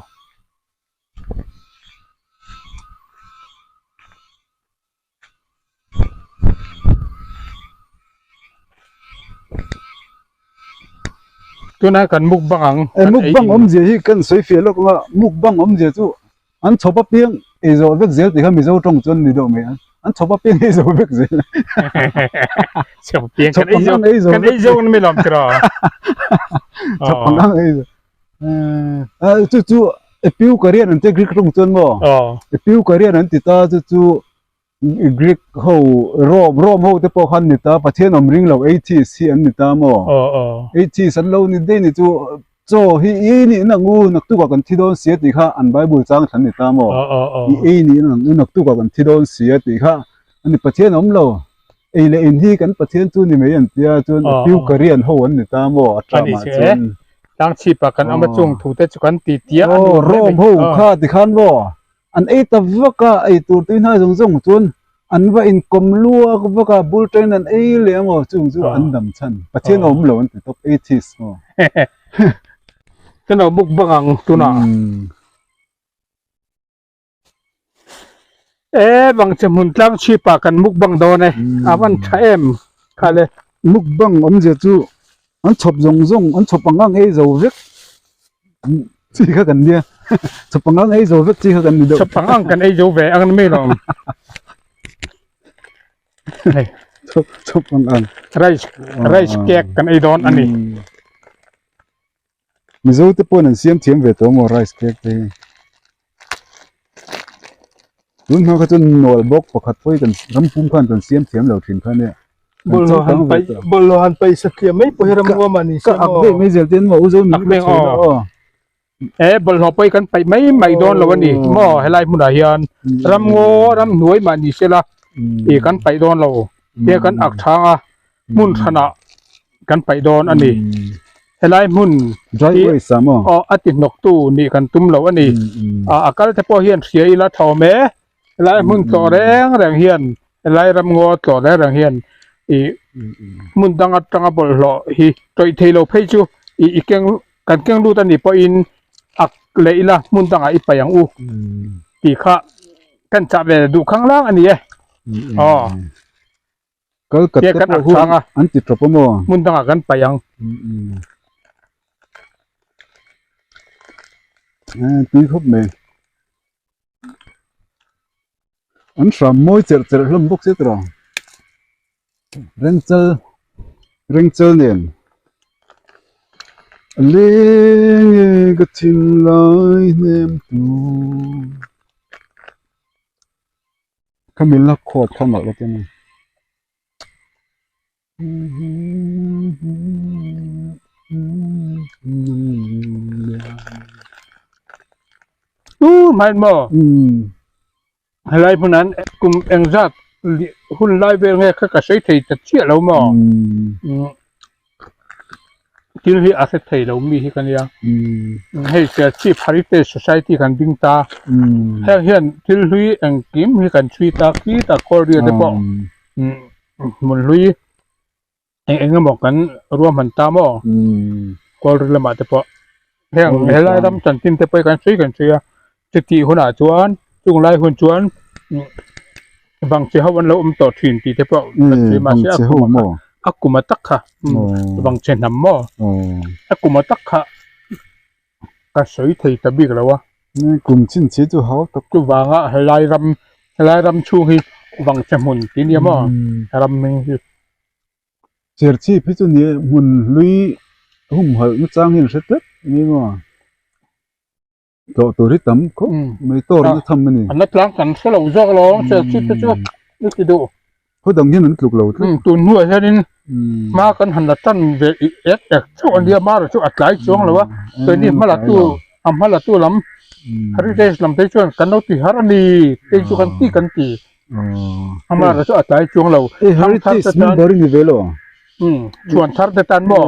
Tuna kan mukbang ang e mukbang awmzia hi kan sawi fiah lawk anga mukbang awmzia chu an chhawp apiang ei zawh vek zel tih kha Mizo tawng chuan ni deuh mai a an chhawp apiang ei zawh vek zel chhawp apiang kan ei zawh kan ei zawh mi lawm tiraw chhawp ang ang ei zawh chu chu Epicurean an tia Greek tawng chuan maw Epicurean an ti ta chu chu Greek ho Rome Rome ho te pawh khan ni ta Pathian awm ring lo atheist hi an ni ta maw atheist an lo ni daih ni chu chaw hi i ei nih nang u naktuk ah kan thi dawn si a tih kha an bible chang thlan ni ta maw i ei nih nang u naktuk ah kan thi dawn si a tih kha ani Pathian awm lo ei leh in hi kan Pathian chu ni mai an tia chuan Epicurean ho an ni ta maw a tram ah chuan Tlangchhip ah kan awm a chung thu te chu kan ti tia a ni Rome ho kha tikhan maw An ei ta vak a, ei tur tui hnai zawng zawng chuan an va inkawm luak vak a, bul ṭain an ei leh ang aw, chung chu an dam chhan. Pathian a awm lo an ti tawp, atheist maw. Ka lo buk bak ang tunah. E vangche hmun tlang chhipah kan mukbang dawn e, a van tha em kha le. Mukbang awmzia chu an chhawp zawng zawng, an chhawp ang ang ei zo vek. Chi kha kan nia chawp ang ang ei zo vek chi kha kan ni deuh chawp ang ang kan ei zo ve ang ni mai lo hei chawp chawp ang ang rice rice cake kan ei dawn ani Mizo te pawhin an siam thiam ve tawh maw rice cake te hi tun hma kha chuan nawl bawk pakhat pawh hi kan ram pum khan kan siam thiam lo thin kha nia. Bawlhhlawh han paih bawlhhlawh han paih satliah mai pawh hi ramngaw mah ni se Ka ak daih mai zel te an maw u zo Ak meng aw. E bawlhhlawh pawh hi kan paih mai mai dawn lo a ni maw helai hmunah hian ramngaw ramhnuai mah ni se la ih kan paih dawn lo he kan ak chhang a hmun hranah kan paih dawn a ni helai hmun Dry hi waste ah maw? aw a ti hnawktu nih kan tum lo a ni a kal te pawh hian hria ila tha awm e Helai hmun tlawh reng reng hian helai ramngaw tlawh reng reng hian ih hmun dang atanga bawlhhlawh hi tawih thei lo phei chu ih i keng kan keng lut a nih pawhin ak leh ila hmun dangah i paih ang u tih kha kan chah ve duh khang lang a ni e aw Kal kat te pawh hu an ti tawp a maw? Hmun dangah kan paih ang. Tui khawp mai. An hram mawi cherh cherh hlawm bawk che tawh. Rengchal rengchal nen a leng e ka thinlai hnem tu. Ka milna khuat kha nalh lo te a ni. Tu hmain maw helai hmunan kum engzat hun lai vel nge kha ka sawi thei ta chiah lo maw thil hi a hre thei lo mi hi ka nia hei Serchhip Heritage Society kan ding ta heng hian thil hlui engkim hi kan chhui ta khi ta kawlria te pawh Hmun hlui eng eng emaw kan ruahman ta maw kawlri lamah te pawh heng helai ram chanchin te pawh hi kan sawi kan sawi a chutih hunah chuan chung lai hun chuan vangchhe ho an lo awm tawh thin tih te pawh kan sawi mahse a kum a kum a tak kha vangchhe hnam maw a kum a tak kha ka sawi thei ta bik lo a. Kum chin chi chu hau tak. Chuvanga helai ram helai ram chhung hi Vangchhe hmun tih nia maw ram hming hi. Serchhip hi chu ni hmun hlui humhalh na chang hian hre tlat ni maw. Tlawh tur hi tam khawp mai tawr na tham a ni. An la tlang kan hre lo zawk lo Serchhip te chu i ti duh. Khaw dang hian an tluk lo tlat. Tun hnuah hianin hma kan han la tan ve ek ek chauh a nia, mara chu a tlai chuang lo a, keini hma la tu a hma la tu lam heritage lam te chuan kan lo ti har a ni tei chu kan ti kan ti a mara chu a tlai chuang lo. Heritage member i ni ve lo. Chhuan thar te tan maw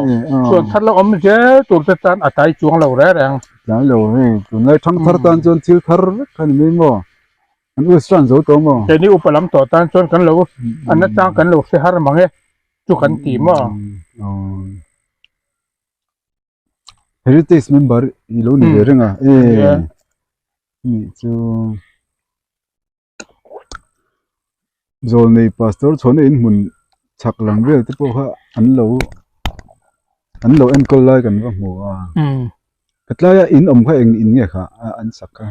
chhuan thar lo awm zel tur te tan a tlai chuang lo reng reng. Tlai lo hei tunlai thangthar tan chuan thil thar vek kha ni mai maw. An us chuan zo tawh maw? Keini upa lam tawh tan chuan kan lo an nachang kan lo hre har mang e chu kan ti maw? Heritage member i lo ni ve reng a e ni chu zawlnei pastor chhuahna in hmun chhak lam vel te pawh kha an lo an lo enkawl lai kan va hmu a. Ka tlaia in awm kha eng in nge kha an sak kha.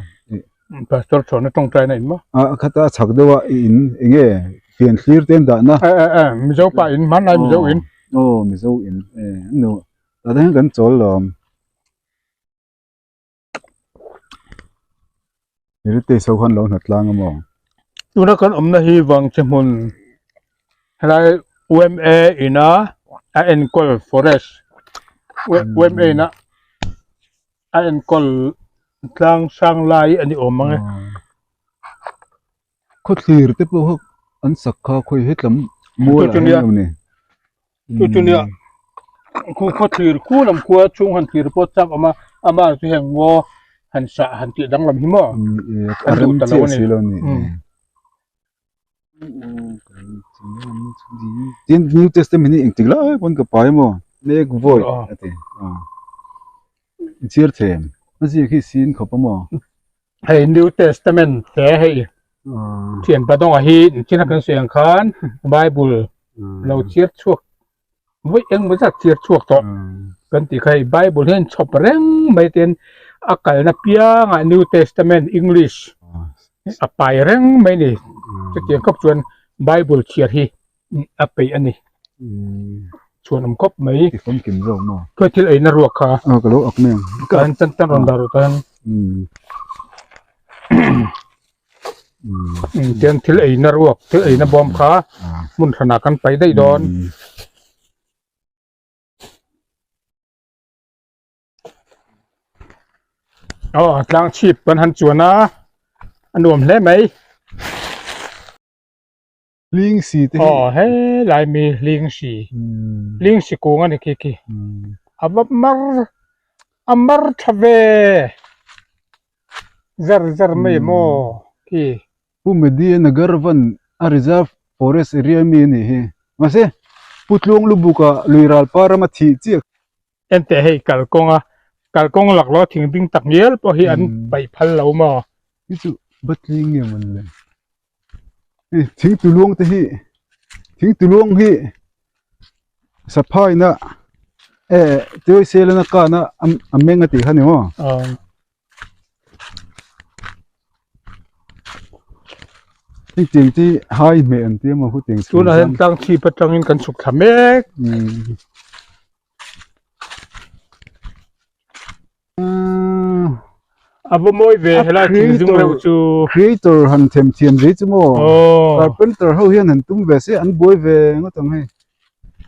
Pastor chhuahna tawngtaina in maw? A khata a chhak deuh a i in eng nge fian thlir te an dahna. E e e Mizo pa in hmanlai Mizo in. Aw Mizo in e nu tah te hian kan chawl lawm. Heritage ho khan lo hna tlang a maw? Tuna kan awmna hi Vangchhe hmun helai UMA ina a enkawl forest UMA ina a enkawl tlang sang lai a ni awm ang e. Khawthlir te pawh kha an sak kha khawi hetlam mual ah hian a lo ni. Chu chu nia khu khawthlir khu lam khua chhung han thlir pawh chak awm a amah chu heng ngaw han sah han tih danglam hi maw a rem chiah si lo ni. Tin New Testament hi engtik lai pawn ka pai maw make void a ti a chhiar them a ziak hi sin khawp a maw. Hei New Testament te hei thian padawnga hi nichina kan sawi ang khan Bible lo chhiar chhuak vawi engmaw zat chhiar chhuak tawh kan tih kha hei Bible hian chhawp reng mai ten a kalna piangah New Testament English a pai reng mai a ni chutiang khawp chuan Bible chhiar hi a peih a ni chhuan awm khawp mai ti famkim zawk maw khawi thil eina ruak kha a ka lo ak mai ang ka han chan tan rawn dah rawh tan. Tian thil eina ruak thil eina bawm kha hmun hranah kan paih daih dawn. Aw tlang chhip kan han chuan a a nuam hle mai. Hling si te hi. Aw he lai mi hling si. Hling si kung a ni khi khi. A va mar a mar tha ve. Zar zar mai maw khi. Pu Medi Nagar van a reserve forest area mi a nih hi. Mahse Pu Tluang Lubuka lui ral pa rama thih chiah. Enteh hei kalkawng a kalkawng laklawh thing ding tak ngial pawh hi an paih phal lo maw. Hi chu Batling nge mawn le. Hei thing tuluang te hi thing tuluang hi saphaina eh tuaisel a kana a meng a tih kha ni maw. Hei tiang chi hai hmeh an tia maw hutiang chhun Tunah hian tlang chhip atangin kan chhuk thla mek. A va mawi ve helai thing zung reuh chu. Creator han them thiam zui chu maw. Carpenter ho hian han tum ve se an buai ve ngawt ang hei.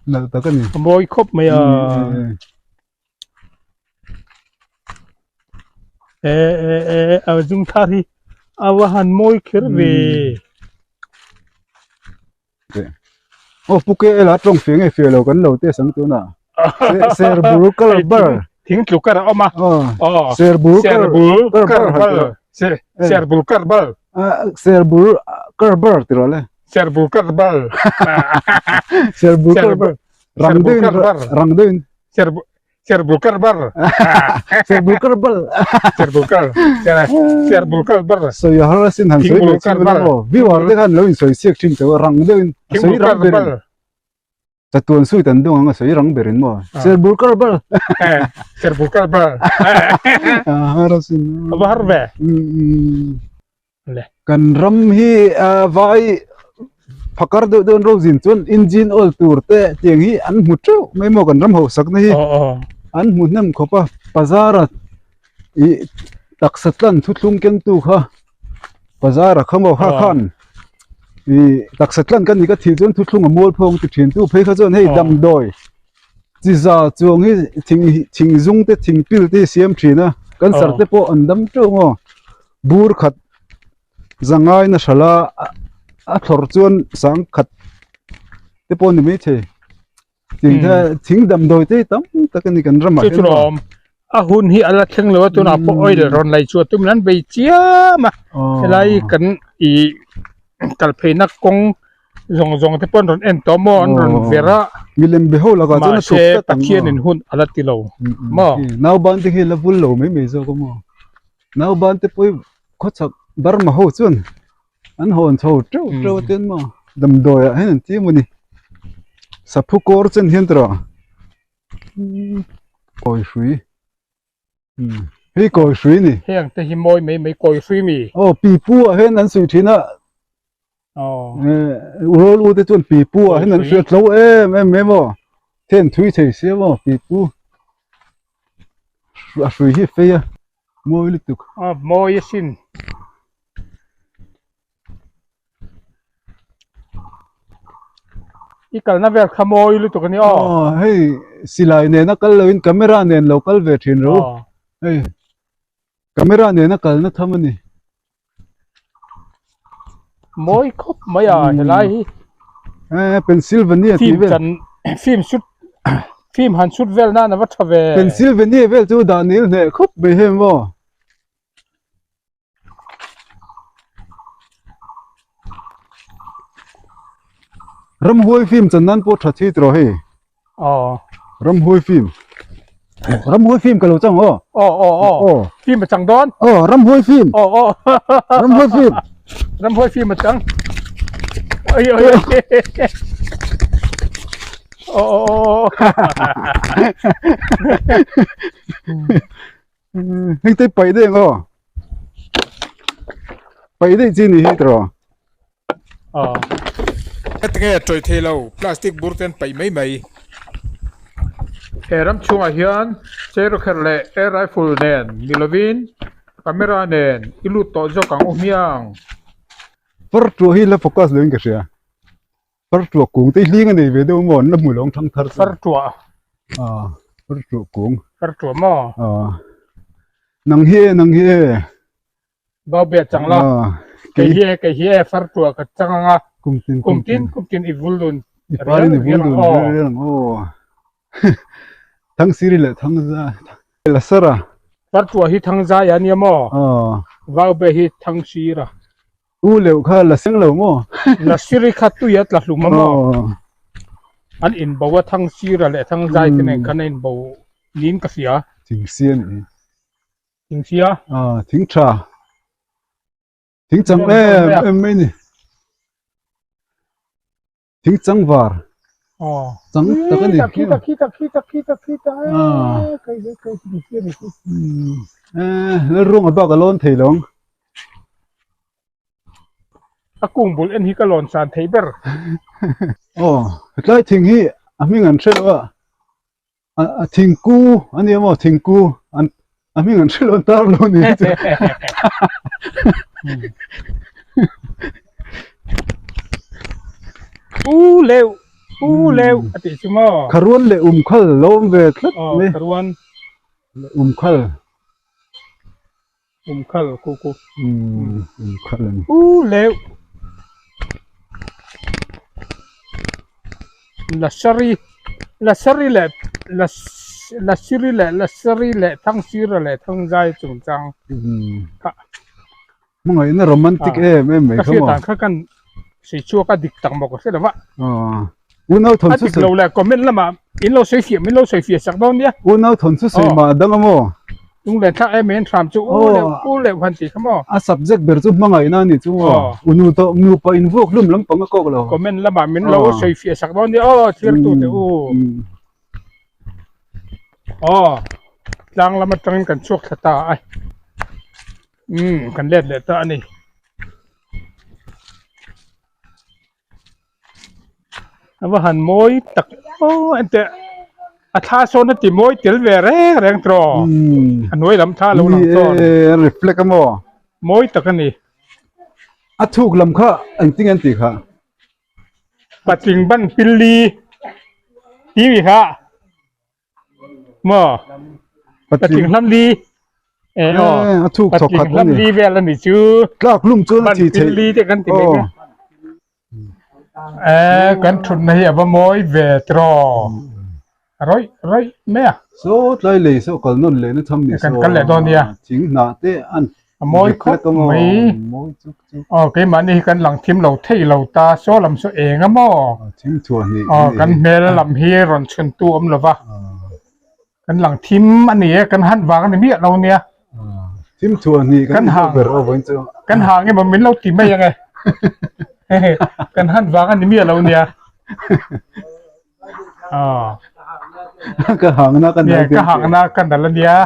Nalh tak a ni. A mawi khawp mai a. E e e a zung thar hi a va han mawi kher ve. Aw pu ke ela tawng fe nge fe lo kan lo test ang tunah ser bul kar bar thing tlu kar a awm a aw ser bul kar kar bal ser bul kar bal ser bul kar bar ti rawh le ser bul kar bal ser bul kar bar rang deuhin rang deuhin ser ser bul kar bar ser bul kar bal ser bul kar ser bul kar bar sawi a har asin han sawi ve chin vel maw viewer te khan lo in sawi siak thin chauh a rang deuh in a sawi rang ber in chatuan sui tan deuh ang a sawi rang ber in maw ser bul kar bal ser bul kar bal a har asin a va har ve Kan ram hi vai phakar deuh deuh an ro zin chuan engine oil tur te tiang hi an hmu teuh mai maw kan ram hausakna hi an hmu hnem khawp a bazar a ih taksa tlan thuthlung kengtu kha bazar a kha maw kha khan ih taksa tlan ka ni ka thih chuan thuthlung a mual phawng ti thin tu phei kha chuan hei damdawi chi za chuang hi thing thing zung te thing pil te hi siam thin a cancer te pawh an dam teuh maw. Bur khat zangai na hralh a a thlawr chuan sang khat te pawh a ni maithei thing kha thing damdawi te hi tam tak a ni kan ramah hian maw a hun hi a la thleng lo a tunah pawh oil rawn lei chu a tum in an bei chiam a helai kan ih kal pheina kawng zawng zawng te pawh an rawn en tawh maw an rawn ver a milem be ho lakah chuan a chhuk tlat ang maw Pathianin hun a la ti lo maw nauban te khi la vul lo mai mai zawk a maw. Nauban te pawh hi khawchhak Burma ho chuan an hawn chho teuh teuh a ten maw damdawi ah hian an ti emaw ni saphu kawr chen hian tawh kawi hrui hei kawi hrui a ni heng te hi mawi mai mai kawi hrui mi aw pipu ah hian an sawi thin a urawl u te chuan pipu ah hian an hriat tlo em em mai maw then thui thei sia maw pipu a hrui hi a fei a mawi lutuk a mawi asin i kalna vel kha mawi lutuk a ni aw aw hei silai nena kal loin camera nen lo kal ve thin ro hei camera nena kalna tham a ni. Mawi khawp mai a helai hi. Eh Pennsylvania tih vel. Film film shoot film han shoot vel nan a va tha ve. Pennsylvania vel chu dah nil hneh khawp mai hei maw. Ramhuai film chan nan pawh tha thi tawh hei. Aw. Ramhuai film. Ramhuai film ka lo chang aw. Aw aw aw. Aw. Film a chang dawn. Aw Ramhuai film. Aw aw. Ramhuai film. Ramhuai film a chang. Oi oi oi. Aw aw aw. Hei te pai deuh ang aw. Pai daih chi ni hi tawh. Aw. Heti nge a tawih thei lo plastic bur te an paih mai mai. He ram chhungah hian cheirawkherh leh air rifle nen ni lovin camera nen i lut tawh zawk ang u hmiang. Far ṭuah hi la focus loin ka hria. Far ṭuah kung te hling a nei ve deuh maw an la hmu lo ang thang thar chu. Far ṭuah. Ah far ṭuah kung. Far ṭuah maw? Ah nang hi e nang hi e. Bau be chang la. Ah Kei hi e kei hi e far ṭuah ka chang anga. Kum tin kum tin kum tin i vul dun. I parin i vul dun rial rial ang aw. Thangsiri leh Thangza Lasara. Fartuah hi Thangzai a nia maw? Aw. Vaube hi Thangsira. U leuh kha la seng lo maw? Lasiri kha tui a tla hlum a maw? Aw. An inbo a Thangsira leh Thangzai te nen khan a inbo niin ka hria. Thingsia a nih hi. Thingsia? Aw, thingtha. Thingchang em em mai ni. Thing chang var. Aw. Chang tak a ni. Khita khita khita khita khita eh kai kai kai ni si ni si. Eh lal ruang a bak a lawn thei lo. A kung bul en hi ka lawn san thei ber. Aw hetlai thing hi a hming an hre lo a. A thingku a nia maw thingku an a hming an hre lo an tar lo ni chu. U leuh u leuh a tih chu maw. Kharuan leh umkhal lo awm ve tlat mai. Aw kharuan. Leh umkhal. Umkhal ku ku. Umkhal a ni. U leuh. Lasari Lasari leh Lasiri leh Lasari leh Thangsira leh Thangzai chungchang kha. Hmangaihna romantic em em mai kha maw. Ka hriat dan kha kan sawi chhuak a dik tak maw ka hre lo va. Unau thawn chu A dik lo leh comment lamah in lo sawi fiah min lo sawi fiah sak dawn nia. Unau thawn chu sawi mah a dang a maw? Lunglen thlak em em hram chu u leh u leh han tih kha maw? A subject ber chu hmangaihna a nih chu maw? Unu tawh nupa invuak hlum lampang a kawk lo. Comment lamah min lo sawi fiah sak dawn nia aw thirtu te u. Aw tlang lam atangin kan chhuak thla ta a. Umm kan let leh ta a ni. A va han mawi tak aw enteh a thla sawn a ti mawi tel ve reng reng tawh a hnuai lam thla a lo lang sawn ni e reflect a maw mawi tak a ni a thuk lam kha engtin an tih kha patling ban pilli tih mi kha Maw? Patling hlam li. Eh aw. A thuk thawk khat Patling hlam li vel a ni chu. Tlak lum chuan a thi theih. Li te kan ti mai ka. Eh kan thutna hi a va mawi ve tiraw. Rawih rawih mai a. Saw tlai lei saw kal nawn leh na tham ni saw. Kan kal leh dawn nia. Thing hnah te an A mawi khawp mai. Mawi chuk chuk. Aw keimahni hi kan lang thim lo thei lo ta saw lam saw eng a maw? Thing thuah hnih. Aw kan hmel lam hi rawn chhun tu awm lo va. Kan lang thim a ni e kan han vang a ni miah lo nia. Thim thuah hnih kan hang ber aw vawiin chu. Kan hang emaw min lo ti mai ang e. Kan han vang a ni miah lo nia. Aw. Ka hang na kan nal. Ka hang na kan nal ania.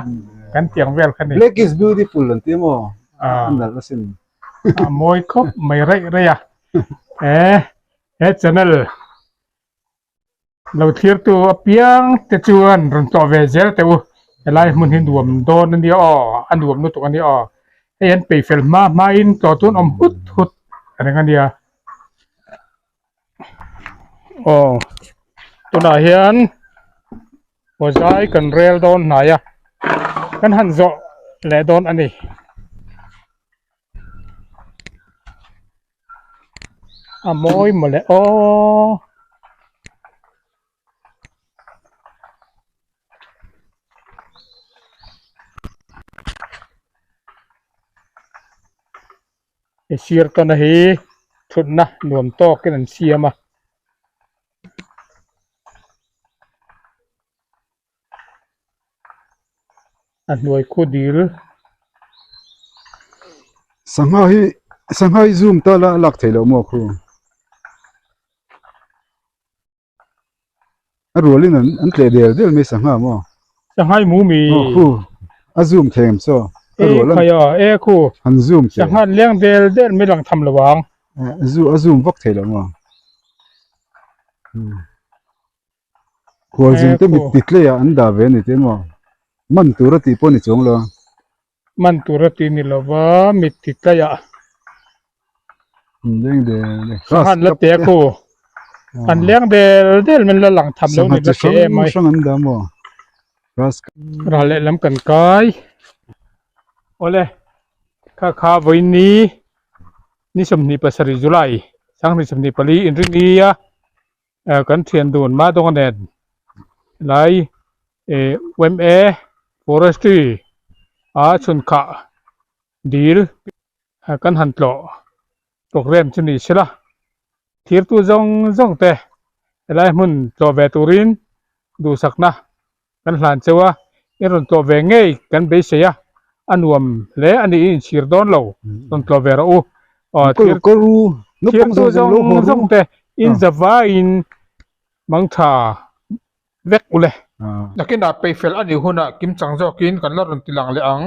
Kan tiang vel kha ni. Black is beautiful an ti maw? Ah. Nal asin. A mawi khawp mai raih raih a. Eh, he channel lo thlir tu apiang te chuan rawn tlawh ve zel teh u. Helai hmun hi nuam dawn ania aw, a nuam lutuk ania aw. Hei an peihfel hma hmain tlawh chu an awm hut hut reng ania. Aw tunah hian pawzai kan rel dawn hnai a kan han zawh leh dawn a ni. A mawi mawle aw. He sir tawna hi thutna nuam tawkin an siam a. A hnuai khu dil. Sangha hi sangha hi zoom ta la a lak theih loh maw khu. A rualin an an tleh del del mai sangha maw? Sangha i mu mi. Aw khu a zoom thei em saw? A rual an e khaia e khu han zoom thei. Sangha an leng del del mai lang tham lo ang. A zoom vak thei lo maw? Khualzin te mit ti tleiah an dah ve a ni te maw? Man tur a tih pawh a ni chuang lo. Man tur a tih ni lova mit ti tlaiah. Leng del del. Sanghan la te khu. An leng del del min la lang tham lo ni la che em mai. Hrang an dah maw? Grass Ral leh lam kan kai. Awle kha kha vawiin ni 27 July 2024 inring nia kan thian dun Madawnga nen lai yma forestry a chhunkhah dil kan han tlawh program chu ni sela thirtu zawng zawng te helai hmun tlawh ve turin duhsakna kan hlan cheu a i rawn tlawh ve ngei kan beisei a a nuam hle a ni i inchhir dawn lo rawn tlawh ve rawh u aw thir thirtu zawng zawng te in zavaiin mangtha vek ule. Nakinah peihfel a nih hunah kimchang zawkin kan la rawn ti lang leh ang.